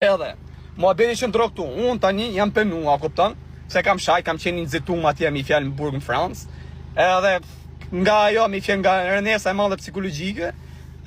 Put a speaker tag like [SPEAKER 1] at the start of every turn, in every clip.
[SPEAKER 1] Edhe, muhabeti qëndron këtu, unë tani jam penu, a kupton? Se kam shaj, kam qenë i nxitum atje mi fjalë në burg në Francë. Edhe nga ajo mi fjalë nga rëndesa e madhe psikologjike,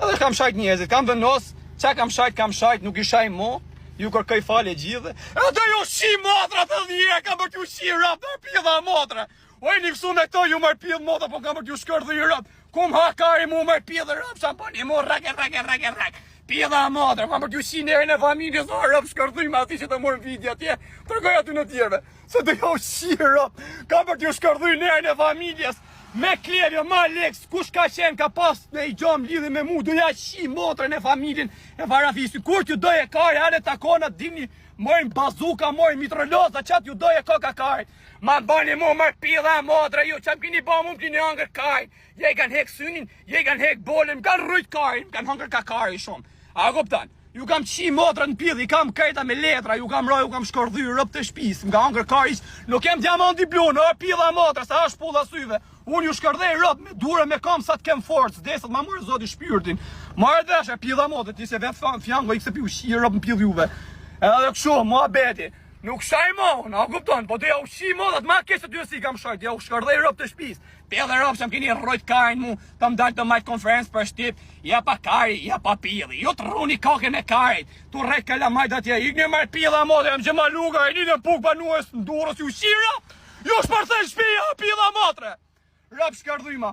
[SPEAKER 1] edhe kam shajt njerëzit, kam vendos, ça kam shajt, kam shajt, nuk i shaj mo, ju kërkoj falje gjithë. Edhe ju shi motra të dhjera, kam për t'ju shi robt, pidha motra. O jeni kësu me këto, ju mërë pidh motra, po kam për t'ju shkërdhy robt. Ku më ha kari mu mërë pidh robt, sa bëni mu rrek, rrek, rrek, rrek. Pidha motra, kam për t'ju shi nerin e familjes, o rob shkërdhy me ati që të morë video atje, tregoj aty në tjerve, se do ju shi rob, kam për t'ju shkërdhy nerin e familjes, me Klevjo, me Alex, kush ka qenë, ka pas në i gjom lidhje me mu, do ja shi motrën e familjen e farafisi, kur t'ju doje kari, ale takona, dini, morin bazuka, morin mitroloza, ça t'ju doje koka karit, Ma bani mu mërë pidha motra ju, ça më kini ba mu më kini hangër karin, ja i kanë hek synin, ja i kanë hek bolën, më kanë rrujt karin, më kanë hangër ka kari shumë. A kupton? Ju kam qi motra në pidh, i kam krejta me letra, ju kam ra, ju kam shkërdhy robt e shpis, më ka hangër kari, nuk jem diamanti blu, në pidha motra, sa është pulla syve. Unë ju shkërdhej rob me dure me kam sa të kem forcë, desët ma morë zoti shpirtin. Marrë vesh e pidha motra, ti se vetë fjango i kse piu shi rob në pidh juve. Edhe kështu, muhabeti. Nuk shaj mo, unë, a kupton, po do ja u shi mo, dhe ma keq të dy si kam shajt, ja u shkërdhej rob të shpis. Edhe rob që më keni rrojt karin mu, të më dalë të majt konferencë për shtyp, ja pa kari, ja pa pidhi, ju të rruni kokën e karit, tu rrejt kalamajt atje, i një marrë pidha mo, dhe jam që maluga, e një në puk banues në durës, ju shira, ju shpërthen shpia, pidha motre. Rob shkërdhyma.